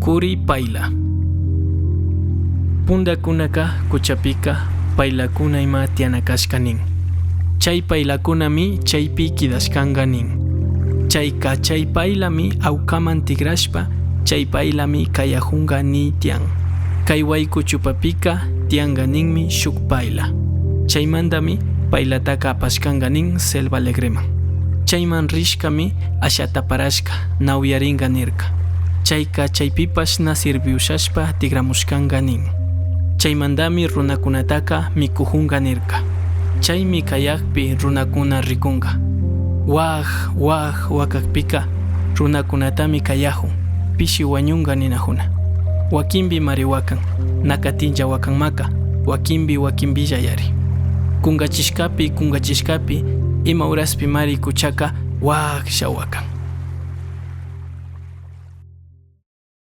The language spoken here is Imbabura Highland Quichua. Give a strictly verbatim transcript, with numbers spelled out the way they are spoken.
Puri payla. Pundakunaka kuchapika paylakuna ima tiyana kashka nin. Chay paylakunami chaypi kidashkanka nin. Chayka chay paylami awkaman tikrashpa chay paylami kayajunka ni tiyan. Kay wayku chupapika tiyanka ninmi shuk payla. Chaymantami paylataka apashkanka nin Selva Alegreman. Chayman rishkami ashata parashka, na uyarinka nirka. Chayka chaypipash na sirvi ushashpa tikramushkanka nin. Chaymantami runakunataka mikujunka nirka. Chaymi kayakpi runakuna rikunka. Wak, wak wakakpika runakunatami kayajun, pishi wañunka ninajuna. Wakinpimari wakan, na katinlla wakanmaka, wakinpi wakinpillallari. Kunkachishkapi, kunkachishkapi, ima uraspimari kuchaka waksha wakan.